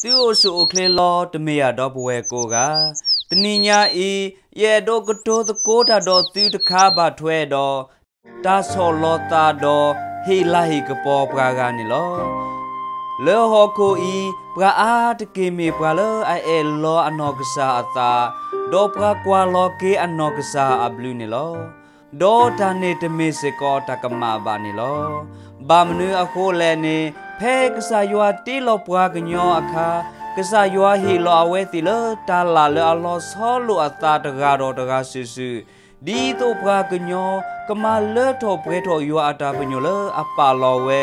သုအိၣ်ဆူၣ်အိၣ်ချ့လီၤ တမ့ၢ်ယၤဒီပုၢ်ဝဲၢ်ကိးဂၤ, တနံၤညါအံၤ ယအဲၣ်ဒိးကတိၤသကိးတၢ်ဒီးသုတခါဘၣ်ထွဲဒီး တၢ်ဆီၣ်လီၤသးဒီးဟ့ၣ်လၤဟ့ၣ်ကပီၤပှၤဂၤန့ၣ်လီၤ. လၢဟီၣ်ခိၣ်အံၤ ပှၤအါတက့ၢ်မ့ၢ်ပှၤလၢအအဲၣ်လီၤအနီၢ်ကစၢ်အသး, ဒီးပှၤကွၢ်လီၤက့ၤအနီၢ်ကစၢ်အဘျုးန့ၣ်လီၤ. ဒီးတၢ်န့ၣ်တမ့ၢ်စ့ၢ်ကီးတၢ်ကမၣ်ဘၣ်န့ၣ်လီၤ. ဘၣ်မနုၤအဃိလဲၣ်န့ၣ် ဖဲကစၢ်ယွၤတ့လီၤပှၤကညီအခါ, ကစၢ်ယွၤဟ့ၣ်လီၤအဝဲသ့ၣ်လၢတၢ်လၢ်လၢအလီၤဆီလိာ်အသးတဂၤဒီးတဂၤစုာ်စုာ်, ဒ်သိးပှၤကညီ ကမၤလၢထီၣ်ပှဲၤထီၣ်ယွၤအတၢ်ပညိၣ်လၢအပာ်လီၤဝဲ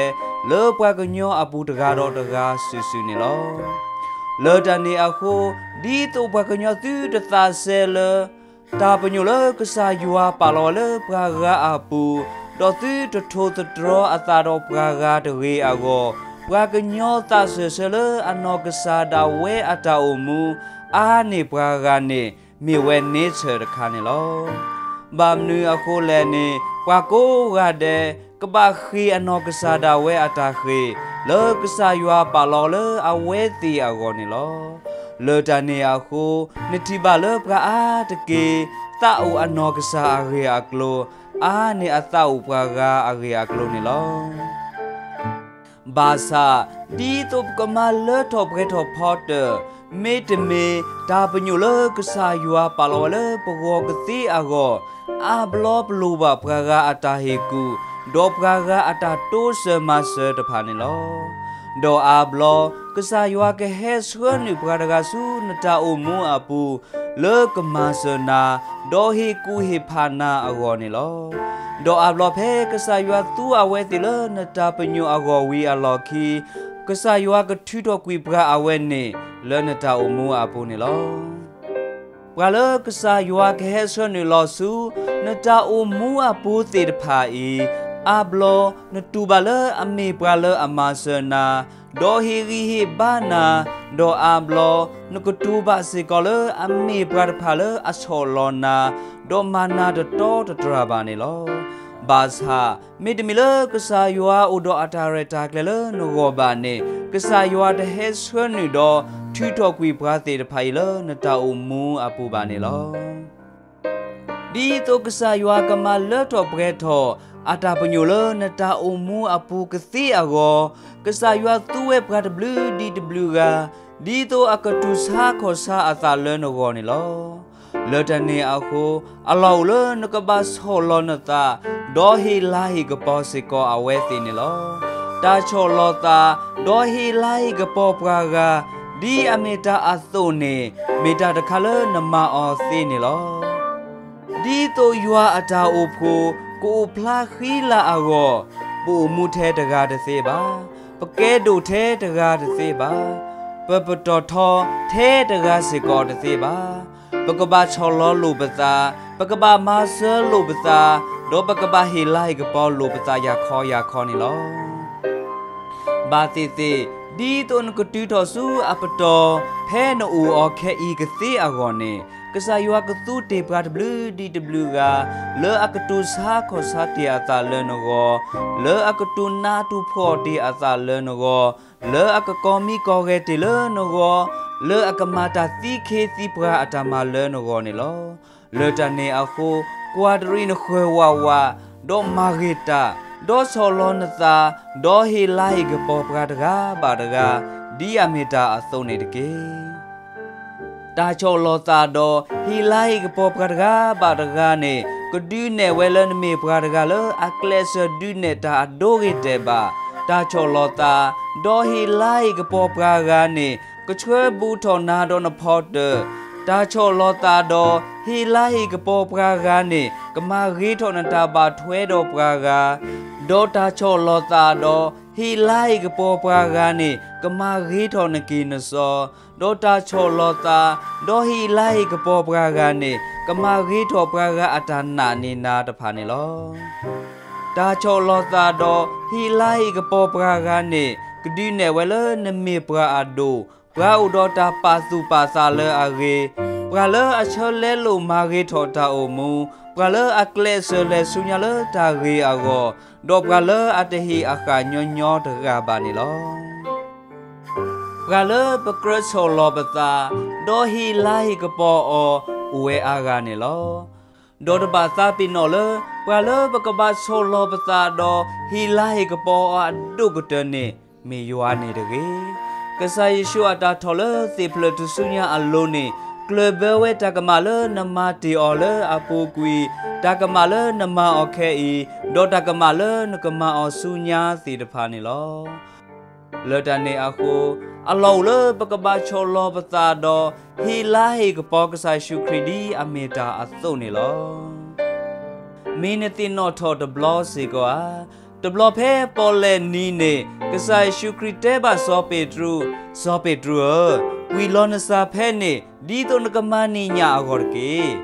လၢပှၤကညီအပူၤတဂၤဒီးတဂၤစုာ်စုာ်န့ၣ်လီၤ. လၢတၢ်န့ၣ်အဃိ, ဒ်သိးပှၤကညီသုတသးစဲလၢ တၢ်ပညိၣ်လၢကစၢ်ယွၤပာ်လီၤဝဲလၢပှၤဂၤအပူၤ, ဒီးသုတထိၣ်သတြီၤအသးဒီးပှၤဂၤတဂ့ၤအဂီၢ်, ပှၤကညီသးစၢၢ်ဆၢလၢအနီၢ်ကစၢ်ဒၣ်ဝဲအတၢ်အိၣ်မူ အါန့ၢ်ပှၤဂၤန့ၣ် မ့ၢ်ဝဲန့ဆၢၣ်တခါန့ၣ်လီၤ. ဘၣ်မနုၤအဃိလဲၣ်န့ၣ် ပှၤကိးဂၤဒဲး ကဘၣ်ဃ့ၢ်အနီၢ်ကစၢ်ဒၣ်ဝဲအတၢ်ဃ့ၢ် လၢကစၢ်ယွၤပာ်လီၤလၢအဝဲသ့ၣ်အဂီၢ်န့ၣ်လီၤ. လၢတၢ်န့ၣ်အဃိ, နထံၣ်ဘၣ်လၢပှၤအါတက့ၢ် သးအိၣ်အနီၢ်ကစၢ်အဂ့ၢ်အကျိၤ အါန့ၢ်အသးအိၣ်ပှၤဂၤအဂ့ၢ်အကျိၤန့ၣ်လီၤ. ဘၣ်ဆၣ်, ဒ်သိးပကမၤလၢထီၣ်ပှဲၤထီၣ်ဖီတၢၣ်, မ့တမ့ၢ်တၢ်ပညိၣ်လၢကစၢ်ယွၤပာ်လီၤဝဲလၢပဂီၢ်ကသ့အဂီၢ်, အါဘျီပလိၣ်ဘၣ်ပှၤဂၤအတၢ်ဟ့ၣ်ကူၣ်, ဒီးပှၤဂၤအတၢ်တိစၢၤမၤစၢၤတဖၣ်န့ၣ်လီၤ. ဒီးအါဘျီ, ကစၢ်ယွၤကဟဲဆှၢနုာ်ပှၤတဂၤဆူနတၢ်အိၣ်မူအပူၤ လၢကမၤစၢၤနၤ, ဒီးဟ့ၣ်ကူၣ်ဟ့ၣ်ဖးနၤအဂီၢ်န့ၣ်လီၤ. ဒီးအါဘျီဖဲကစၢ်ယွၤသူအဝဲသ့ၣ်လၢနတၢ်ပညိၣ်အဂီၢ်ဝံၤအလီၢ်ခံ, ကစၢ်ယွၤကထုးထီၣ်ကွံာ်ပှၤအဝဲန့ၣ် လၢနတၢ်အိၣ်မူအပူၤန့ၣ်လီၤ. ပှၤလၢကစၢ်ယွၤကဟဲဆှၢနုာ်လီၤဆူ နတၢ်အိၣ်မူအပူၤသ့ၣ်တဖၣ်အံၤ, အါဘျီနတူၢ်ဘၣ်လၢအမ့ၢ်ပှၤလၢအမၤစၢၤနၤ, ဒီးဟ့ၣ်ဂံၢ်ဟ့ၣ်ဘါနၤ, ဒီးအါဘျီနကတူၢ်ဘၣ်စ့ၢ်ကီးလၢ အမ့ၢ်ပှၤတဖၣ်လၢအဆီၣ်လီၤနၤ, ဒီးမၤနၤတတီတတြၢ်ဘၣ်န့ၣ်လီၤ. ဘၣ်ဆၣ်, မ့တမ့ၢ်လၢကစၢ်ယွၤအိၣ်ဒီးအတၢ်ရဲၣ်တၢ်ကျဲၤလၢနဂီၢ်ဘၣ်န့ၣ်, ကစၢ်ယွၤတဟဲဆှၢနုာ်ဒီးထုးထီၣ်ကွံာ်ပှၤသ့ၣ်တဖၣ်အံၤလၢနတၢ်အိၣ်မူအပူၤဘၣ်န့ၣ်လီၤ. ဒ်သိးကစၢ်ယွၤကမၤလၢထီၣ်ပှဲၤထီၣ် အတၢ်ပညိၣ်လၢနတၢ်အိၣ်မူအပူၤကသ့အဂီၢ်, ကစၢ်ယွၤသူဝဲပှၤတဘျုးဒံးတဘျုးဂၤ, ဒ်သိးအကတူၢ်ဆါခီၣ်ဆါအသးလၢနဂီၢ်န့ၣ်လီၤ. လၢတၢ်န့ၣ်အဃိ, အလီၢ်အိၣ်လၢနကဘၣ်ဆီၣ်လီၤနသး, ဒီးဟ့ၣ်လၤဟ့ၣ်ကပီၤစ့ၢ်ကီးအဝဲသ့ၣ်န့ၣ်လီၤ. တၢ်ဆီၣ်လီၤသး, ဒီးဟ့ၣ်လၤဟ့ၣ်ကပီၤပှၤဂၤ, ဒ်အမ့ၢ်တၢ်အသိးန့ၣ်, မ့ၢ်တၢ်တခါလၢနမၤအီၤသ့န့ၣ်လီၤ. ဒ်သိးယွၤအတၢ်အိၣ်ဖှိၣ် ကအိၣ်ဖျါဃံလၤအဂီၢ်, ပအိၣ်မူထဲတဂၤတသ့ဘၣ်. ပကဲဒိၣ်ထဲတဂၤတသ့ဘၣ်. ပပတီၢ်ထီထဲတဂၤစ့ၢ်ကီးတသ့ဘၣ်. ပကဘၣ်ဆီၣ်လီၤလိာ်ပသး, ပကဘၣ်မၤစၢၤလိာ်ပသး, ဒီးပကဘၣ်ဟ့ၣ်လၤဟ့ၣ်ကပီၤလိာ်ပသးယၤခီယၤခီန့ၣ်လီၤ. ဘၣ်သ့ၣ်သ့ၣ်, ဒ်သိးနကတုၤထီၣ်ဆူအပတီၢ် ဖဲနအိၣ်အီၤခဲအံၤကသ့အဂီၢ်န့ၣ်, ကစၢ်ယွၤကသူတ့ၢ်ပှၤတဘျုးဒံးတဘျုးဂၤ, လၢအကတူၢ်ဆါခီၣ်ဆါတ့ၢ်အသးလၢနဂီၢ်, လၢအကတူၢ်နးတူၢ်ဖှီၣ်တ့ၢ်အသးလၢနဂီၢ်, လၢအကကီၤမံကီၤဂဲၤတ့ၢ်လၢနဂီၢ်, လၢအကမၤတၢ်သံခ့သံပှၤအတၢ်မၤလၢနဂီၢ်န့ၣ်လီၤ. လၢတၢ်န့ၣ်အဃိ, ကွၢ်တရံးနဃၢၤဝးဝး, ဒီးမၤဂ့ၤတၢ်, ဒီးဆီၣ်လီၤနသး, ဒီးဟ့ၣ်လၤဟ့ၣ်ကပီၤပှၤတဂၤဘၣ်တဂၤ, ဒ်အမ့ၢ်တၢ်အသိးန့ၣ်တက့ၢ်. တၢ်ဆီၣ်လီၤသးဒီးဟ့ၣ်လၤဟ့ၣ်ကပီၤပှၤတဂၤဘၣ်တဂၤန့ၣ်, ကဒုးနဲၣ်ဝဲလၢနမ့ၢ်ပှၤတဂၤလၢအကျဲးစၢးဒုးနဲၣ်တၢ်အဒိဂ့ၤတဲာ်ဘၣ်. တၢ်ဆီၣ်လီၤသး, ဒီးဟ့ၣ်လၤဟ့ၣ်ကပီၤပှၤဂၤန့ၣ်, ကဆှၢဘူးထီၣ်နၤဒီးနဖီတၢၣ်. တၢ်ဆီၣ်လီၤသးဒီး ဟ့ၣ်လၤဟ့ၣ်ကပီၤပှၤဂၤန့ၣ်, ကမၤဂ့ၤထီၣ်နတၢ်ဘၣ်ထွဲဒီးပှၤဂၤ, ဒီးတၢ်ဆီၣ်လီၤသးဒီး ဟ့ၣ်လၤဟ့ၣ်ကပီၤပှၤဂၤန့ၣ်, ကမၤဂ့ၤထီၣ်နက့ၢ်နစီ, ဒီးတၢ်ဆီၣ်လီၤသး, ဒီးဟ့ၣ်လၤဟ့ၣ်ကပီၤပှၤဂၤန့ၣ်, ကမၤဂ့ၤထီၣ်ပှၤဂၤအတၢ်နာ်န့ၢ်နၤတဖၣ်န့ၣ်လီၤ. တၢ်ဆီၣ်လီၤသးဒီးဟ့ၣ်လၤဟ့ၣ်ကပီၤပှၤဂၤန့ၣ်, ကဒုးနဲၣ်ဝဲလၢနမ့ၢ်ပှၤအဒိၣ်, ပှၤအိၣ်ဒီးတၢ်ပာ်သူၣ်ပာ်သးလၢအဂ့ၤ, ပှၤလၢအဆၢလဲလိာ်မၤဂ့ၤထီၣ်တၢ်အိၣ်မူ, ပှၤလၢအကျဲးစၢးလဲၤဆူညါလၢတၢ်ဂ့ၤအဂီၢ်, ဒီးပှၤလၢအတဟ့ၣ်အဃၣ်ညီညီတဂၤဘၣ်န့ၣ်လီၤ. ပှၤလၢပကြၢးဆီၣ်လီၤပသး, ဒီးဟ့ၣ်လၤဟ့ၣ်ကပီၤအီၤ အိၣ်ဝဲအါဂၤန့ၣ်လီၤ. ဒီးတဘၣ်သးပ့ၤနီၣ်လၢ ပှၤလၢပကဘၣ်ဆီၣ်လီၤပသးဒီးဟ့ၣ်လၤဟ့ၣ်ကပီၤအီၤအဒိၣ်ကတၢၢ်န့ၣ် မ့ၢ်ယွၤန့ၣ်တဂ့ၤ. ကစၢ်ယ့ၣ်ၡူးအတၢ်ထီၣ်လၢသ့ၣ်ဖျၢၣ်ထူၣ်စုညါအလိၤန့ၣ် ကျၢၢ်ဘၢဝဲတၢ်ကမၣ်လၢနမၤတ့ၢ်အီၤလၢအပူၤကွံာ်, တၢ်ကမၣ်လၢနမၤအီၤခဲအံၤ, ဒီးတၢ်ကမၣ်လၢနကမၤအီၤဆူညါသ့ၣ်တဖၣ်န့ၣ်လီၤ. လၢတၢ်န့ၣ်အဃိ, အလီၢ်အိၣ်လၢပကဘၣ်ဆီၣ်လီၤပသးဒီး ဟ့ၣ်လၤဟ့ၣ်ကပီၤကစၢ်ယ့ၣ်ၡူးခရံာ်ဒ်အမ့ၢ်တၢ်အသိးန့ၣ်လီၤ. မ့ၢ်နသ့ၣ်နီၣ်ထီၣ်တဘျီစ့ၢ်ကီးဧါ. တဘျီဖဲပီၣ်လဲၣ်နံၤန့ၣ် ကစၢ်ယ့ၣ်ၡူးခရံာ်တဲဘၣ်စီၤပ့းတရူး, စီၤပ့းတရူးဧၢ, ကွံာ်လီၤနစၢ်ဖဲန့ၣ် ဒ်သိးနကမၤန့ၢ်ညၣ်အဂီၢ်တက့ၢ်.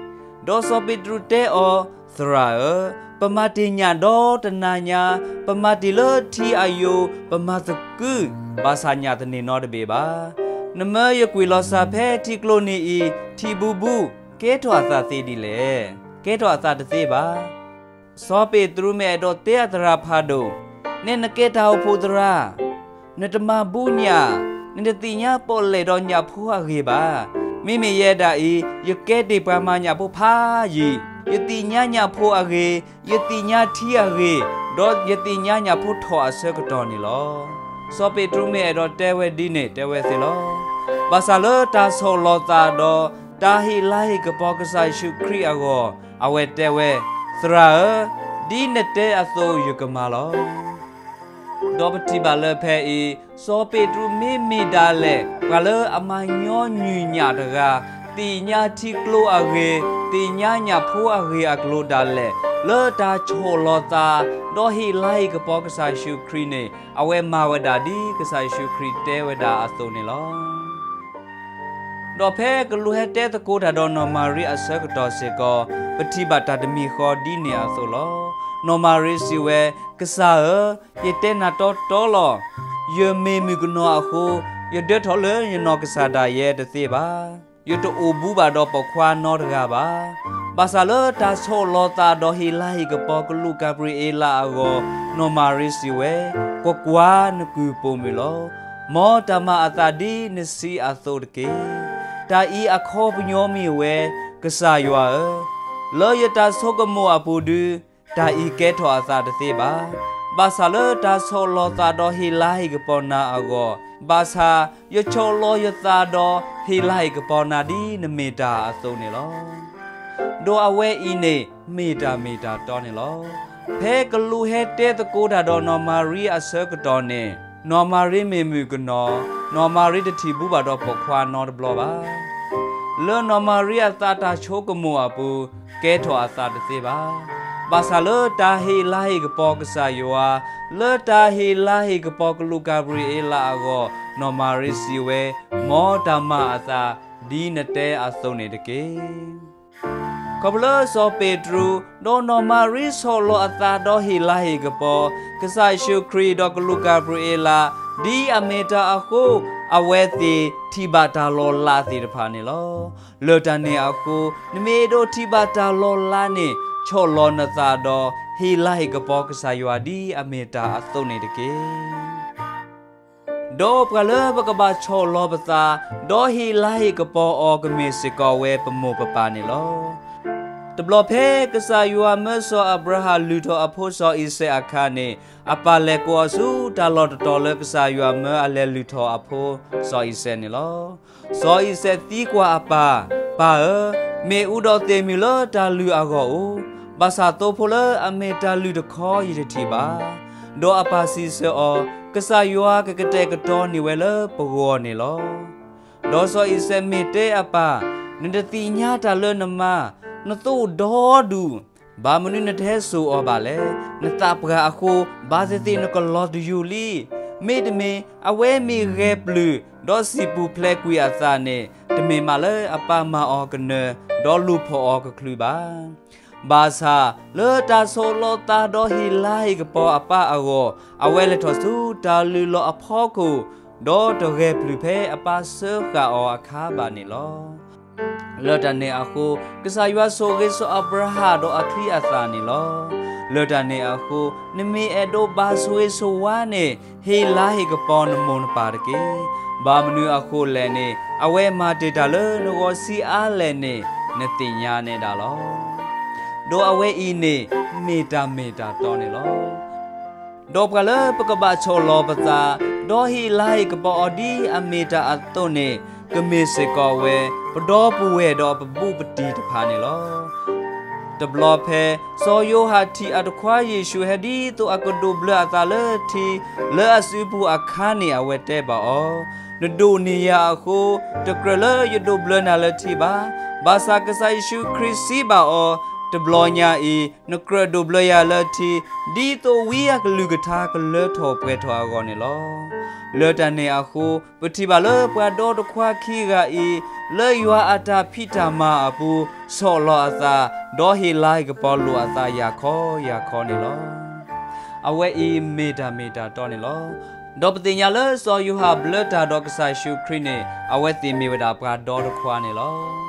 ဒီးစီၤပ့းတရူးတဲအီၤ, သရၣ်ဧၢ, ပမၤတ့ၢ်ညၣ်ဒီတနၤညါ, ပမၤတ့ၢ်လၢထံအယိာ်, ပမၤသကု, ဘၣ်ဆၣ်ညၣ်တန့ၢ်နီတဘ့ၣ်ဘၣ်. နမၢယကွံာ်လီၤစၢ်ဖဲထံကျိနံၤအံၤ ထံၣ်ဘူးဘူး, ကဲထီၣ်အသးသ့ဒ်လဲၣ်. ကဲထီၣ်အသးတသ့ဘၣ်. စီၤပ့းတရူးမ့ၢ်အဲၣ်ဒိးတဲအသရၣ်ဖးဒိၣ်, နဲနကဲတၢ်အိၣ်ဖှိၣ်သရၣ်, နတမၤဘူးညၣ်, နတသ့ၣ်ညါပီၣ်လဲၣ်ဒီးညၣ်ဖိအဂ့ၢ်ဘၣ်. မ့မ့ၢ်ယဲဒၣ်အံၤ, ယကဲတ့ၢ်ပှၤမၤညၣ်ဖိဖးယံာ်, ယသ့ၣ်ညါညၣ်ဖိအဂ့ၢ်, ယသ့ၣ်ညါထံအဂ့ၢ်, ဒီးယသ့ၣ်ညါညၣ်ဖိထီၣ်အဆၢကတီၢ်န့ၣ်လီၤ. စီၤပ့းတရူးမ့ၢ်အဲၣ်ဒိးတဲဝဲဒ်န့ၣ် တဲဝဲသ့လီၤ. ဘၣ်ဆၣ်လၢတၢ်ဆီၣ်လီၤသးဒီး တၢ်ဟ့ၣ်လၤဟ့ၣ်ကပီၤကစၢ်ယ့ၣ်ၡူးခရံာ်အဂီၢ်, အဝဲတဲဝဲ, သရၣ်ဧၢ, ဒ်နတဲအသိးယကမၤလီၤ. ဒီးပထံၣ်ဘၣ်လၢဖဲအံၤ, စီၤပ့းတရူးမ့မ့ၢ်ဒၣ်လဲာ် ပှၤလၢအမၤညီနုၢ်ညၣ်တဂၤ, သ့ၣ်ညါထံကျိအဂ့ၢ်, သ့ၣ်ညါညၣ်ဖိအဂ့ၢ်အကျိၤဒၣ်လဲာ်, လၢတၢ်ဆီၣ်လီၤသး, ဒီးဟ့ၣ်လၤဟ့ၣ်ကပီၤကစၢ်ယ့ၣ်ၡူးခရံာ်န့ၣ် အဝဲမၤဝဲဒၣ်ဒ်ကစၢ်ယ့ၣ်ၡူးခရံာ်တဲဝဲဒၣ်အသိးန့ၣ်လီၤ. ဒီးဖဲကလူးဟဲတဲသကိးတၢ်ဒီးနီၢ်မၤရံအဆၢကတီၢ်စ့ၢ်ကီး, ပထံၣ်ဘၣ်တၢ်တမံၤဃီဒ်န့ၣ်အသိးလီၤ. နီၢ်မၤရံစံးဝဲ, ကစၢ်ဧၢ, ယတဲနၤတီတီလီၤ. ယမ့ၢ်မုၣ်ကနီၤအဃိ, ယဒၢထီၣ်လၢယနီၢ်ကစၢ်ဒၣ်ယဲတသ့ဘၣ်. ယတအိၣ်ဘူးဘၣ်ဒီးပိာ်ခွါနီတဂၤဘၣ်. ဘၣ်ဆၣ်လၢတၢ်ဆီၣ်လီၤသးဒီးဟ့ၣ်လၤဟ့ၣ်ကပီၤကလူးကၤဘြံၤအ့လးအဂီၢ်, နီၢ်မၤရံစံးဝဲ, ကွၢ်ကွၢ်, နကုၢ်ပိာ်မုၣ်လီၤ. မ်တၢ်မၤအသးဒ်နစံးအသိးတက့ၢ်. တၢ်အံၤအခီပညီမ့ၢ်ဝဲ, ကစၢ်ယွၤဧၢ, လၢယတၢ်ဆိကမိၣ်အပူၤဒု, တၢ်အံၤကဲထီၣ်အသးတသ့ဘၣ်. ဘၣ်ဆၣ်လၢတၢ်ဆီၣ်လီၤသးဒီးဟ့ၣ်လၤဟ့ၣ်ကပီၤနၤအဂီၢ်, ဘၣ်ဆၣ်ယဆီၣ်လီၤယသးဒီးဟ့ၣ်လၤဟ့ၣ်ကပီၤနၤဒ်နမ့ၢ်တၢ်အသိးန့ၣ်လီၤ. ဒီးအဝဲအံၤန့ၣ် မ့ၢ်တၢ်မ့ၢ်တၢ်တီန့ၣ်လီၤ. ဖဲကလူးဟဲတဲသကိးတၢ်ဒီးနီၢ်မၤရံအဆၢကတီၢ်န့ၣ်, နီၢ်မၤရံမ့ၢ်မုၣ်ကနီၤ, နီၢ်မၤရံတထံၣ်ဘူးဘၣ်ဒီးပိာ်ခွါနီတဘျီဘၣ်. လၢနီၢ်မၤရံအသးတၢ်ဆိကမိၣ်အပူၤ, ကဲထီၣ်အသးတသ့ဘၣ်. ဘၣ်ဆၣ်လၢတၢ်ဟ့ၣ်လၤဟ့ၣ်ကပီၤကစၢ်ယွၤ, လၢတၢ်ဟ့ၣ်လၤဟ့ၣ်ကပီၤကလူးကၤဘြံၤအ့လးအဂီၢ်, နီၢ်မၤရံစံးဝဲ, မ်တၢ်မၤအသးဒ်နတဲအသိးန့ၣ်တက့ၢ်. ခီဖျိလၢစီၤပ့းတရူး, ဒီးနီၢ်မၤရံဆီၣ်လီၤအသးဒီးဟ့ၣ်လၤဟ့ၣ်ကပီၤ, ကစၢ်ယ့ၣ်ၡူးခရံာ်ဒီးကလူးကၤဘြံၤအ့လး, ဒ်အမ့ၢ်တၢ်အဃိ, အဝဲသ့ၣ်ထံၣ်ဘၣ်တၢ်လီၤလးသ့ၣ်တဖၣ်န့ၣ်လီၤ. လၢတၢ်န့ၣ်အဃိ, နမ့ၢ်အဲၣ်ဒိးထံၣ်ဘၣ်တၢ်လီၤလးန့ၣ်, ဆီၣ်လီၤနသးဒီးဟ့ၣ်လၤဟ့ၣ်ကပီၤကစၢ်ယွၤဒ်အမ့ၢ်တၢ်အသိးန့ၣ်တက့ၢ်. ဒီးပှၤလၢပကဘၣ်ဆီၣ်လီၤပသး, ဒီးဟ့ၣ်လၤဟ့ၣ်ကပီၤအီၤကမ့ၢ်စ့ၢ်ကီးဝဲပမိၢ်ပပၢ်န့ၣ်လီၤ. တဘျီဖဲကစၢ်ယွၤမၢစီၤအၤဘြၤဟၣ်လုၢ်ထီၣ်အဖိစီၤအံၤစဲးအခါန့ၣ်, အပၢ်လဲၤကိးအီၤဆူတၢ်လီၢ်တတီၤလၢကစၢ်ယွၤမၢအလဲၤလုၢ်ထီၣ်အဖိ, စီၤအံၤစဲးန့ၣ်လီၤ. စီၤအံၤစဲးသံကွၢ်အပၢ်, ပၢ်ဧၢ, မ့ၣ်အူဒီးသ့ၣ်မုၢ်လၢတၢ်လုၢ်အဂီၢ်အိၣ်, ဘၣ်ဆၣ်သိဖိလၢအမ့ၢ်တၢ်လုၢ်တခီယတထံၣ်ဘၣ်. ဒီးအပၢ်စံးဆၢအီၤ, ကစၢ်ယွၤကကတဲာ်ကတီၤန့ၢ်ဝဲလၢပဂီၢ်န့ၣ်လီၤ. ဒီးစီၤအံၤစဲးမ့ၢ်တဲအပၢ်, နတသ့ၣ်ညါတၢ်လၢနမါ, နသိၣ်ဒီဒူၣ်, ဘၣ်မနုၤနတဟဲစိာ်အီၤဘၣ်လဲၣ်. နသးပှၢ်အဃိ, ဘၣ်သ့ၣ်သ့ၣ်နကလီၤတယူၤလံ. မ့တမ့ၢ်, အဝဲမ့ၢ်ဂဲၤပျုၢ်, ဒီးစံၣ်ပူၤဖျဲးကွံာ်အသးန့ၣ်, တမ့ၢ်မးလၢအပၢ်မၤအီၤကနၢၤ, ဒီးလူၤဖီၣ်အီၤကချုးဘၣ်. ဘၣ်ဆၣ်လၢတၢ်ဆီၣ်လီၤသးဒီးဟ့ၣ်လၤဟ့ၣ်ကပီၤအပၢ်အဂီၢ်, အဝဲလဲၤထီၣ်ဆူတၢ်လုၢ်လီၤအဖီခိၣ်, ဒီးတဂဲၤပျုၢ်ဖဲအပၢ်စၢဃာ်အီၤအခါဘၣ်န့ၣ်လီၤ. လၢတၢ်န့ၣ်အဃိ, ကစၢ်ယွၤဆိၣ်ဂ့ၤစီၤအၤဘြၤဟၣ်ဒီးအချံအသၣ်န့ၣ်လီၤ. လၢတၢ်န့ၣ်အဃိ, နမ့ၢ်အဲၣ်ဒိးဘၣ်ဆိၣ်ဂ့ၤဆိၣ်ဝါန့ၣ်, ဟ့ၣ်လၤဟ့ၣ်ကပီၤနမိၢ်နပၢ်တက့ၢ်. ဘၣ်မနုၤအဃိလဲၣ်န့ၣ်, အဝဲမၤတ့ၢ်တၢ်လၢနဂီၢ်ဆံးအါလဲၣ်န့ၣ်, နသ့ၣ်ညါနဲဒၣ်လီၤ. ဒီးအဝဲအံၤန့ၣ်, မ့ၢ်တၢ်မ့ၢ်တၢ်တီန့ၣ်လီၤ. ဒီးပှၤလၢပကဘၣ်ဆီၣ်လီၤပသး, ဒီးဟ့ၣ်လၤဟ့ၣ်ကပီၤအီၤဒ်အမ့ၢ်တၢ်အသိးန့ၣ်, ကမ့ၢ်စ့ၢ်ကီးဝဲ, ပဒီပုၢ်ဝဲၢ်ဒီးပဘူးပတံၢ်တဖၣ်န့ၣ်လီၤ. တဘျီဖဲ, စီၤယိၤဟၣ်ထံၣ်အတခွါယ့ၣ်ၡူးဟဲဒ်သိးအကဒိးဘျၢအသးလၢထံ, လၢအစုပူၤအခါန့ၣ်အဝဲတဲဘၣ်အီၤ, နဒိၣ်န့ၢ်ယၤအဃိ, တကြၢးလၢယဒိးဘျၢနၤလၢထံဘၣ်. ဘၣ်ဆၣ်ကစၢ်ယ့ၣ်ၡူးခရံာ်စံးဘၣ်အီၤ, တဘျီညါအံၤ, နကြၢးဒိးဘျၢယၤလၢထံ, ဒ်သိးဝံအကလုၢ်ကထါကလၢထီၣ်ပှဲၤထီၣ်အဂီၢ်န့ၣ်လီၤ. လၢတၢ်န့ၣ်အဃိ, ပထံၣ်ဘၣ်လၢပှၤဒီတခွါခံဂၤအံၤ, လၢယွၤအတၢ်ဖံးတၢ်မၤအပူၤ, ဆီၣ်လီၤအသး, ဒီးဟ့ၣ်လၤဟ့ၣ်ကပီၤလိာ်အသးယၤခီယၤခီန့ၣ်လီၤ. အဝဲအံၤမ့ၢ်တၢ်မ့ၢ်တၢ်တီန့ၣ်လီၤ. ဒီးပသ့ၣ်ညါလၢစီၤယိၤဟၣ်ဘျၢတၢ်ဒီးကစၢ်ယ့ၣ်ၡူးခရံာ်န့ၣ်, အဝဲသ့ၣ်မ့ၢ်ဝဲဒၣ်ပှၤဒီတခွါန့ၣ်လီၤ.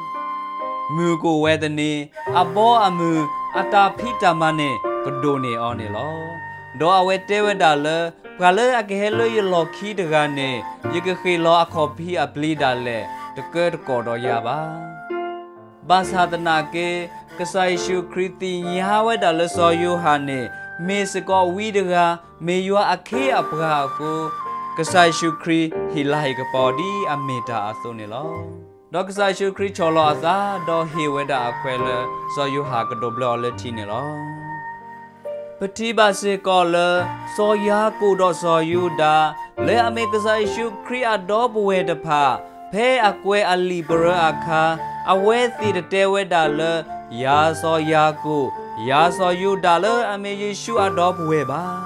မုၢ်ကအိၣ်ဝဲတနံၤ, အဘီအမုၢ်, အတၢ်ဖံးတၢ်မၤန့ၣ်ကဒိၣ်န့ၢ်အီၤန့ၣ်လီၤ. ဒီးအဝဲတဲဝဲဒၣ်လၢ, ပှၤလၢအကဟဲလၢယလီၢ်ခံတဂၤန့ၣ်, ယကဃ့ၢ်လီၤအခီၣ်ဖံးအပျံၤဒၣ်လဲာ်, တကၢတကိးဒီးယၤဘၣ်. ဘၣ်ဆၣ်သနာ်က့, ကစၢ်ယ့ၣ်ၡူးခရံာ်သ့ၣ်ညါဝဲဒၣ်လၢစီၤယိၤဟၣ်န့ၣ်, မ့ၢ်စ့ၢ်ကီးဝံတဂၤ, မ့ၢ်ယွၤအခ့အပှၤအဃိ, ကစၢ်ယ့ၣ်ၡူးခရံာ်ဟ့ၣ်လၤဟ့ၣ်ကပီၤဒ်အမ့ၢ်တၢ်အသိးန့ၣ်လီၤ. ဒီးကစၢ်ယ့ၣ်ၡူးခရံာ်ဆီၣ်လီၤအသး, ဒီးဟ့ၣ်ဝဲဒၣ်အခွဲးလၢစီၤယိၤဟၣ်ကဒိးဘျၢအီၤလၢထံန့ၣ်လီၤ. ပထံၣ်ဘၣ်စ့ၢ်ကီးလၢ, စီၤယၤကိာ်ဒီးစီၤယူဒၤ, လၢအမ့ၢ်ကစၢ်ယ့ၣ်ၡူးခရံာ်အဒီပုၢ်ဝဲၢ်တဖၣ်, ဖဲအကွဲးအလံာ်ပရၢအခါ, အဝဲသ့ၣ်တတဲဝဲဒၣ်လၢ, ယၤစီၤယၤကိာ်, ယၤစီၤယူဒၤလၢအမ့ၢ်ယ့ၣ်ၡူးအဒီပုၢ်ဝဲၢ်ဘၣ်.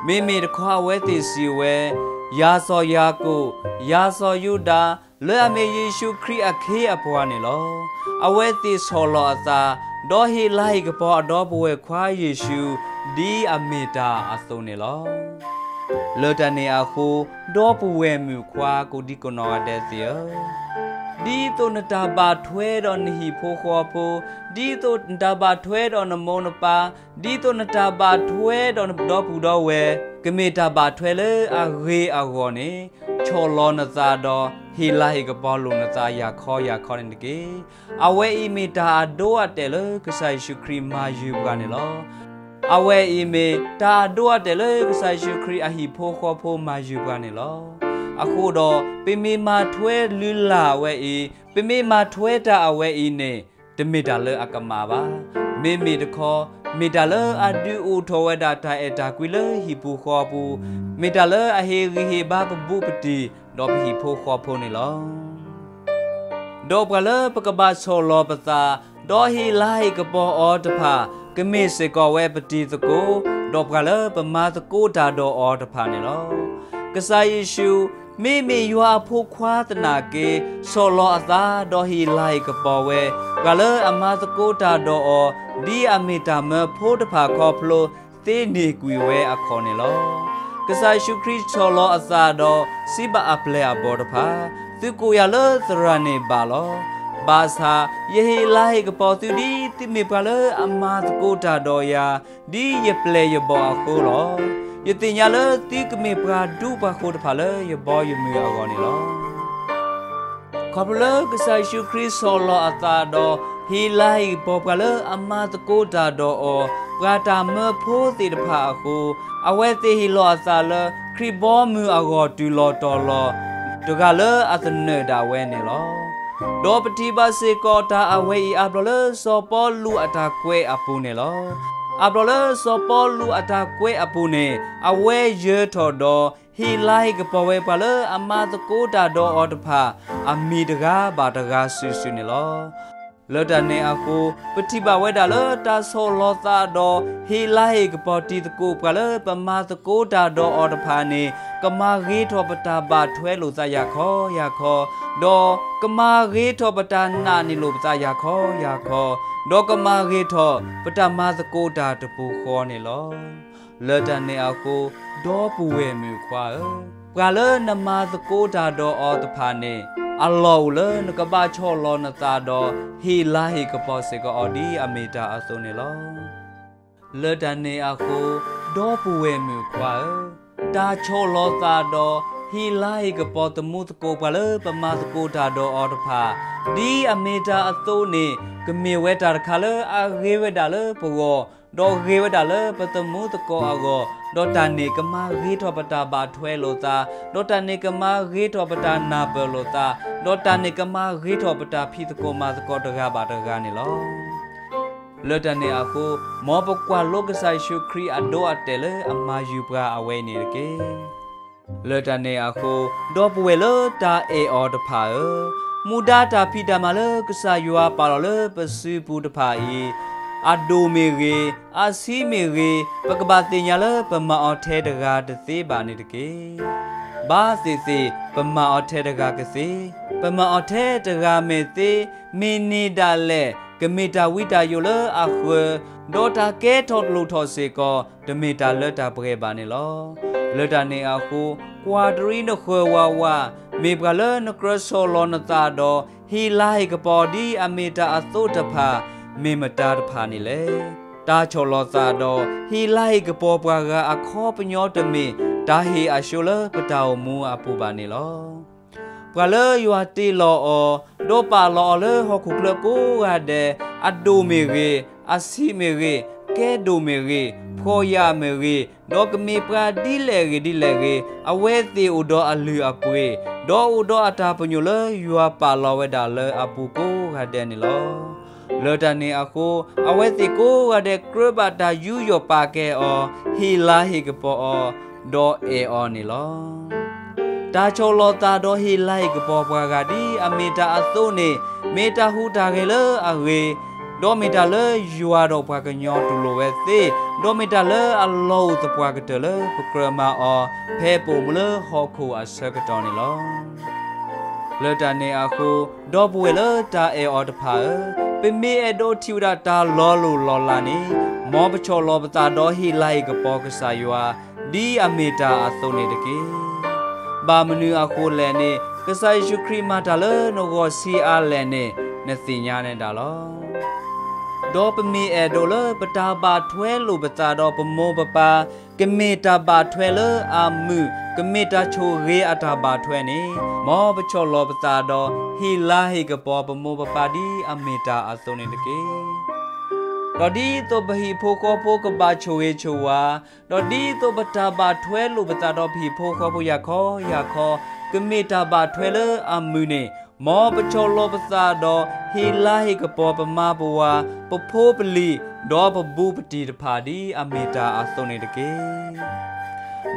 မ့မ့ၢ်တခီအဝဲသ့ၣ်စံးဝဲ, ယၤစီၤယၤကိာ်, ယၤစီၤယူဒၤ, လၢအမ့ၢ်ယ့ၣ်ၡူးခရံာ်အခ့အပှၤန့ၣ်လီၤ. အဝဲသ့ၣ်ဆီၣ်လီၤအသး, ဒီးဟ့ၣ်လၤဟ့ၣ်ကပီၤအဒီပုၢ်ဝဲၢ်ခွါယ့ၣ်ၡူး, ဒ်အမ့ၢ်တၢ်အသိးန့ၣ်လီၤ. လၢတၢ်န့ၣ်အဃိ, ဒီပုၢ်ဝဲၢ်မုၣ်ခွါကိးဒံကိးနီၢ်ဂၤဒဲးသ့ၣ်ဧၢ, ဒ်သိးနတၢ်ဘၣ်ထွဲဒီးနဟံၣ်ဖိဃီဖိ, ဒ်သိးနတၢ်ဘၣ်ထွဲဒီးနမိၢ်နပၢ်, ဒ်သိးနတၢ်ဘၣ်ထွဲဒီးနဒီပုၢ်ဒီဝဲၢ်, ကမ့ၢ်တၢ်ဘၣ်ထွဲလၢအဂ့ၤအဂီၢ်န့ၣ်, ဆီၣ်လီၤနသးဒီးဟ့ၣ်လၤဟ့ၣ်ကပီၤလိာ်နသးယၤခီယၤခီန့ၣ်တက့ၢ်. အဝဲအံၤမ့ၢ်တၢ်အဒိအတဲာ်လၢကစၢ်ယ့ၣ်ၡူးခရံာ်မၤယုၤပှၤန့ၣ်လီၤ. အဝဲအံၤမ့ၢ်တၢ်အဒိအတဲာ်လၢကစၢ်ယ့ၣ်ၡူးခရံာ်အဟံၣ်ဖိဃီဖိမၤယုၤပှၤန့ၣ်လီၤ. အဃိဒီး, ပမ့ၢ်မၤထွဲလုၢ်လၢ်အဝဲအံၤ, ပမ့ၢ်မၤထွဲတၢ်အဝဲအံၤန့ၣ်, တမ့ၢ်တၢ်လၢအကမၣ်ဘၣ်. မ့မ့ၢ်တခီ, မ့ၢ်တၢ်လၢအဒုးအိၣ်ထီၣ်ဝဲဒၣ်တၢ်အဲၣ်တၢ်ကွံလၢဟံၣ်ပူၤဃီပူၤ, မ့ၢ်တၢ်လၢအဟ့ၣ်ဂံၢ်ဟ့ၣ်ဘါပဘူးပတံၢ်, ဒီးပဟံၣ်ဖိဃီဖိန့ၣ်လီၤ. ဒီးပှၤလၢပကဘၣ်ဆီၣ်လီၤပသး, ဒီးဟ့ၣ်လၤဟ့ၣ်ကပီၤအီၤတဖၣ်, ကမ့ၢ်စ့ၢ်ကီးဝဲပတံၤသကိး, ဒီးပှၤလၢပမၤသကိးတၢ်ဒီးအီၤတဖၣ်န့ၣ်လီၤ. ကစၢ်ယ့ၣ်ၡူး, မ့မ့ၢ်ယွၤအဖိခွါသနာ်က့, ဆီၣ်လီၤအသး, ဒီးဟ့ၣ်လၤဟ့ၣ်ကပီၤဝဲ, ပှၤလၢအမၤသကိးတၢ်ဒီးအီၤ, ဒ်အမ့ၢ်တၢ်မၢဖိတဖၣ်ခီဖျိ, သ့န့ၢ်ကွံာ်ဝဲအခီၣ်န့ၣ်လီၤ. ကစၢ်ယ့ၣ်ၡူးခရံာ်ဆီၣ်လီၤအသးဒီးစံးဘၣ်အပျဲၢ်အဘီၣ်တဖၣ်, သုးကိးယၤလၢသရၣ်န့ၣ်ဘၣ်လီၤ. ဘၣ်ဆၣ်, ယဟ့ၣ်လၤဟ့ၣ်ကပီၤသုဒ်သုမ့ၢ်ပှၤလၢအမၤသကိးတၢ်ဒီးယၤ, ဒ်ယပျဲၢ်ယဘီၣ်အဃိလီၤ. ယသ့ၣ်ညါလၢသုကမ့ၢ်ပှၤဒူပှၤဃိၤတဖၣ်လၢယဘီယမုၢ်အဂီၢ်န့ၣ်လီၤ. ခီဖျိလၢကစၢ်ယ့ၣ်ၡူးခရံာ်ဆီၣ်လီၤအသးဒီး, ဟ့ၣ်လၤဟ့ၣ်ကပီၤပှၤလၢအမၤသကိးတၢ်ဒီးအီၤ, ပှၤတၢ်မၢဖိသ့ၣ်တဖၣ်အဃိ, အဝဲသ့ၣ်ဟ့ၣ်လီၤအသးလၢခရံာ်ဘီမုၢ်အဂီၢ်တုၤလီၤတီၤလီၤ, တဂၤလၢအသနၢၣ်ဒၣ်ဝဲန့ၣ်လီၤ. ဒီးပထံၣ်ဘၣ်စ့ၢ်ကီးတၢ်အဝဲအံၤအါဘျီလၢစီၤပီလူးအတၢ်ကွဲးအပူၤန့ၣ်လီၤ. အါဘျီလၢစီၤပီလူးအတၢ်ကွဲးအပူၤန့ၣ်, အဝဲယၢၤထီၣ်ဒီး, ဟ့ၣ်လၤဟ့ၣ်ကပီၤဝဲပှၤလၢအမၤသကိးတၢ်ဒီးအီၤတဖၣ်, အမံၤတဂၤဘၣ်တဂၤစုာ်စုာ်န့ၣ်လီၤ. လၢတၢ်န့ၣ်အဃိ, ပထံၣ်ဘၣ်ဝဲဒၣ်လၢတၢ်ဆီၣ်လီၤသးဒီး, ဟ့ၣ်လၤဟ့ၣ်ကပီၤတံၤသကိးပှၤလၢပမၤသကိးတၢ်ဒီးအီၤတဖၣ်န့ၣ်, ကမၤဂ့ၤထီၣ်ပတၢ်ဘၣ်ထွဲလိာ်သးယၤခီယၤခီ, ဒီးကမၤဂ့ၤထီၣ်ပတၢ်နာ်န့ၢ်လိာ်ပသးယၤခီယၤခီ, ဒီးကမၤဂ့ၤထီၣ်ပတၢ်မၤသကိးတၢ်တပူၤဃီန့ၣ်လီၤ. လၢတၢ်န့ၣ်အဃိ, ဒီပုၢ်ဝဲၢ်မုၣ်ခွါဧၢ, ပှၤလၢနမၤသကိးတၢ်ဒီးအီၤတဖၣ်န့ၣ်, အလီၢ်အိၣ်လၢနကဘၣ်ဆီၣ်လီၤနသးဒီး, ဟ့ၣ်လၤဟ့ၣ်ကပီၤစ့ၢ်ကီးအီၤဒ်အမ့ၢ်တၢ်အသိးန့ၣ်လီၤ. လၢတၢ်န့ၣ်အဃိ, ဒီပုၢ်ဝဲၢ်မုၣ်ခွါဧၢ, တၢ်ဆီၣ်လီၤသးဒီး ဟ့ၣ်လၤဟ့ၣ်ကပီၤသမူသကိးပှၤလၢပမၤသကိးတၢ်ဒီးအီၤတဖၣ်, ဒ်အမ့ၢ်တၢ်အသိးန့ၣ် ကမ့ၢ်ဝဲတၢ်တခါလၢအဂ့ၤဝဲဒၣ်လၢပဂီၢ်, ဒီးဂ့ၤဝဲဒၣ်လၢပသမူသကိးအဂီၢ်, ဒီးတၢ်န့ၣ်ကမၤဂ့ၤထီၣ်ပတၢ်ဘၣ်ထွဲလိာ်သး, ဒီးတၢ်န့ၣ်ကမၤဂ့ၤထီၣ်ပတၢ်နၢ်ပၢၢ်လိာ်သး, ဒီးတၢ်န့ၣ်ကမၤဂ့ၤထီၣ်ပတၢ်ဖံးသကိးမၤသကိးတဂၤဘၣ်တဂၤန့ၣ်လီၤ. လၢတၢ်န့ၣ်အဃိ, မ်ပကွၢ်လိကစၢ်ယ့ၣ်ၡူးခရံာ်အဒိအတဲာ်လၢအမၤယုၤပှၤအဝဲအံၤန့ၣ်တက့ၢ်. လၢတၢ်န့ၣ်အဃိ, ဒီပုၢ်ဝဲၢ်လၢတၢ်အဲၣ်အီၤတဖၣ်ဧၢ, မူဒါတၢ်ဖံးတၢ်မၤလၢကစၢ်ယွၤပာ်လီၤလၢပစုပူၤတဖၣ်အံၤ, အဒိၣ်မ့ၢ်ဂ့ၤ, အဆံးမ့ၢ်ဂ့ၤ, ပကဘၣ်သ့ၣ်ညါလၢပမၤအီၤထဲတဂၤတသ့ဘၣ်န့ၣ်တက့ၢ်. ဘၣ်သ့ၣ်သ့ၣ် ပမၤအီၤထဲတဂၤကသ့, ပမၤအီၤထဲတဂၤမဲာ်သ့, မ့ၢ်န့ၢ်ဒၣ်လဲာ် ကမ့ၢ်တၢ်ဝံတၢ်ယိးလၢအဃၢၤ, ဒီးတၢ်ကဲထီၣ်လိၣ်ထီၣ်စ့ၢ်ကီး တမ့ၢ်တၢ်လၢတၢ်ပှဲၤဘၣ်န့ၣ်လီၤ. လၢတၢ်န့ၣ်အဃိ, ကွၢ်တရံးနဃၢၤဝးဝး, မ့ၢ်ပှၤလၢနကြၢးဆီၣ်လီၤနသးဒီး ဟ့ၣ်လၤဟ့ၣ်ကပီၤဒ်အမ့ၢ်တၢ်အသိးတဖၣ် မ့ၢ်မတၤတဖၣ်န့ၣ်လဲၣ်. တၢ်ဆီၣ်လီၤသးဒီး ဟ့ၣ်လၤဟ့ၣ်ကပီၤပှၤဂၤအခီပညီတမ့ၢ် တၢ်ဟ့ၣ်အၡိလၢပတၢ်အိၣ်မူအပူၤဘၣ်န့ၣ်လီၤ. ပှၤလၢယွၤတ့လီၤအီၤ, ဒီးပာ်လီၤအီၤလၢဟီၣ်ခိၣ်ချၢကိးဂၤဒဲး, အဒိၣ်မ့ၢ်ဂ့ၤ, အဆံးမ့ၢ်ဂ့ၤ, ကဲဒိၣ်မ့ၢ်ဂ့ၤ, ဖှီၣ်ယာ်မ့ၢ်ဂ့ၤ, ဒီးကမ့ၢ်ပှၤဒ်လဲၣ်ဂ့ၤဒ်လဲၣ်ဂ့ၤ, အဝဲသ့ၣ်အိၣ်ဒီးအလုၢ်အပှ့ၤ, ဒီးအိၣ်ဒီးအတၢ်ပညိၣ်လၢယွၤပာ်လီၤဝဲဒၣ်လၢအပူၤကိးဂၤဒဲးန့ၣ်လီၤ. လၢတၢ်န့ၣ်အဃိ, အဝဲသ့ၣ်ကိးဂၤဒဲးကြၢးဘၣ်တၢ်ယူးယီၣ်ပာ်ကဲအီၤ, ဟ့ၣ်လၤဟ့ၣ်ကပီၤအီၤ, ဒီးအဲၣ်အီၤန့ၣ်လီၤ. တၢ်ဆီၣ်လီၤသးဒီးဟ့ၣ်လၤဟ့ၣ်ကပီၤပှၤဂၤဒ်အမ့ၢ်တၢ်အသိးန့ၣ်, မ့ၢ်တၢ်ဟူးတၢ်ဂဲၤလၢအဂ့ၤ, ဒီးမ့ၢ်တၢ်လၢယွၤဒီးပှၤကညီတူၢ်လိာ်ဝဲသ့, ဒီးမ့ၢ်တၢ်လၢအလီၢ်အိၣ်သပှၢ်ကတၢၢ်လၢပကြၢးမၤအီၤ, ဖဲပအိၣ်မူလၢဟီၣ်ခိၣ်အဆၢကတီၢ်န့ၣ်လီၤ. လၢတၢ်န့ၣ်အဃိ, ဒီပုၢ်ဝဲၢ်လၢတၢ်အဲၣ်အီၤတဖၣ်ဧၢ, ပမ့ၢ်အဲၣ်ဒိးထံၣ်ဝဲဒၣ်တၢ်လီၤလိၢ်လီၤလးန့ၣ်, မ်ပဆီၣ်လီၤပသးဒီးဟ့ၣ်လၤဟ့ၣ်ကပီၤကစၢ်ယွၤ, ဒ်အမ့ၢ်တၢ်အသိးန့ၣ်တက့ၢ်. ဘၣ်မနုၤအဃိလဲၣ်န့ၣ်, ကစၢ်ယ့ၣ်ၡူးခရံာ်မၤတၢ်လၢနဂီၢ်ဆံးအါလဲၣ်န့ၣ်, နသ့ၣ်ညါန့ၢ်ဒၣ်လီၤ. ဒီးပမ့ၢ်အဲၣ်ဒိးလၢပတၢ်ဘၣ်ထွဲလိာ်ပသးဒီးပမိၢ်ပပၢ်, ကမ့ၢ်တၢ်ဘၣ်ထွဲလၢအမုာ်, ကမ့ၢ်တၢ်ဆိၣ်ဂ့ၤအတၢ်ဘၣ်ထွဲန့ၣ်, မ်ပဆီၣ်လီၤပသးဒီး ဟ့ၣ်လၤဟ့ၣ်ကပီၤပမိၢ်ပပၢ်ဒ်အမ့ၢ်တၢ်အသိးန့ၣ်တက့ၢ်. ဒီးဒ်သိးပဟံၣ်ဖိဃီဖိကဘၣ်ဆိၣ်ဂ့ၤဆိၣ်ဝါ, ဒီးဒ်သိးပတၢ်ဘၣ်ထွဲလိာ်ပသးဒီးပဟံၣ်ဖိဃီဖိယၤခီယၤခီ, ကမ့ၢ်တၢ်ဘၣ်ထွဲလၢအမုာ်န့ၣ်, မ်ပဆီၣ်လီၤပသးဒီး ဟ့ၣ်လၤဟ့ၣ်ကပီၤပမါပဝၤ, ပဖိပလံၤ, ဒီးပဘူးပတံၢ်တဖၣ်ဒ်အမ့ၢ်တၢ်အသိးန့ၣ်တက့ၢ်.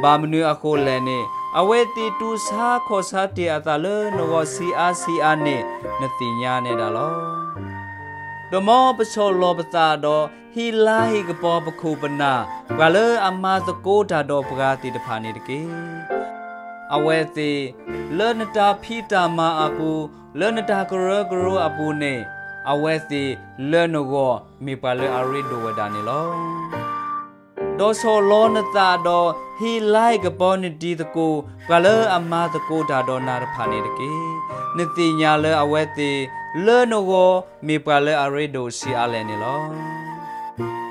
ဘၣ်မနုၤအဃိလဲၣ်န့ၣ်, အဝဲသ့ၣ်တူၢ်ဆါခီၣ်ဆါတ့ၢ်အသးလၢနဂီၢ်ဆံးအါဆံးအါန့ၣ်, နသ့ၣ်ညါန့ၢ်ဒၣ်လီၤ. ဒီးမ်ပဆီၣ်လီၤပသးဒီး ဟ့ၣ်လၤဟ့ၣ်ကပီၤပခိၣ်ပနၢ်, ပှၤလၢအမၤသကိးတၢ်ဒီးပှၤသ့ၣ်တဖၣ်န့ၣ်တက့ၢ်. အဝဲသ့ၣ်လၢနတၢ်ဖံးတၢ်မၤအပူၤ, လၢနတၢ်ကရၢကရိအပူၤန့ၣ်, အဝဲသ့ၣ်လၢနဂီၢ်မ့ၢ်ပှၤလၢအရ့ဒိၣ်ဝဲဒၣ်န့ၣ်လီၤ. ဒီးဆီၣ်လီၤနသးဒီး ဟ့ၣ်လၤဟ့ၣ်ကပီၤနတံၤသကိး ပှၤလၢအမၤသကိးတၢ်ဒီးနၤတဖၣ်န့ၣ်တက့ၢ်. နသ့ၣ်ညါလၢအဝဲသ့ၣ်လၢနဂီၢ်မ့ၢ်ပှၤလၢအရ့ဒိၣ်ဆံးအါလဲၣ်န့ၣ်လီၤ.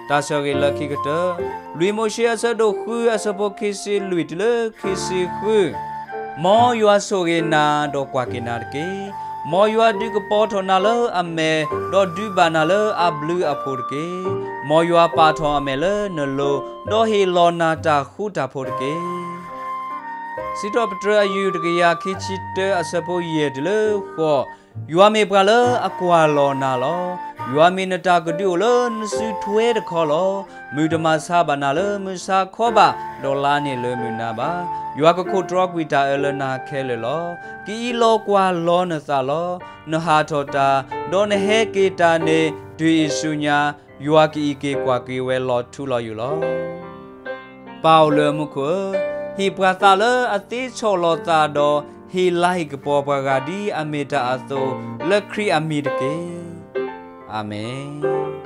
တၢ်ဆၢဂ့ၤလၢခံကတၢၢ်, လွံၢ်မိၤၡ့အဆၢဒိၣ်ဃုအဆၢဖိခံဆံလွံၢ်တုၤလၢခံဆံဃု, မ်ယွၤဆိၣ်ဂ့ၤနၤဒီးကွၢ်က့ၤနၤတက့ၢ်. မ်ယွၤဒုးကပီၤထီၣ်နၤလၢအမဲာ်, ဒီးဒုးဘၣ်နၤလၢအဘျုးအဖှိၣ်တက့ၢ်. မ်ယွၤပာ်ထီၣ်အမဲာ်လၢနလိၤ, ဒီးဟ့ၣ်လီၤနၤတၢ်ဃူတၢ်ဖိးတက့ၢ်. စံးထီၣ်ပတြၢၤအယုၢ်တကယၤခံဆံတၢအဆၢဖိယဲၢ်တုၤလၢဃိး, ယွၤမ့ၢ်ပှၤလၢအကွၢ်လီၤနၤလီၤ. ယွၤမ့ၢ်နတၢ်ကဒုအိၣ်လၢနစုထွဲတခီလီၤ. မုၢ်တမၤဆါဘၣ်နၤလၢမုၢ်ဆါခီဘၣ်, ဒီးလါန့ၣ်လၢမုၢ်နၤဘၣ်. ယွၤကခိးတြီကွံာ်တၢ်အၢလၢနၤခဲလၢာ်လီၤ. ကအံးလီၤကွၢ်လီၤနသးလီၤ. နဟးထီၣ်တၢ်, ဒီးနဟဲက့ၤတၢ်န့ၣ် တုၤအံၤဆူညါ, ယွၤကအံးက့ၤကွၢ်က့ၤဝဲလီၤထူလီၤယိာ်လီၤ. ပၢ်အိၣ်လၢမူခိၣ်ဧၢ, ဟ့ၣ်ပှၤသးလၢအသ့ဆီၣ်လီၤသးဒီး ဟ့ၣ်လၤဟ့ၣ်ကပီၤပှၤဂၤဒ်အမ့ၢ်တၢ်အသိး လၢခရံာ်အမံၤတက့ၢ်. အၤမ့ၣ်.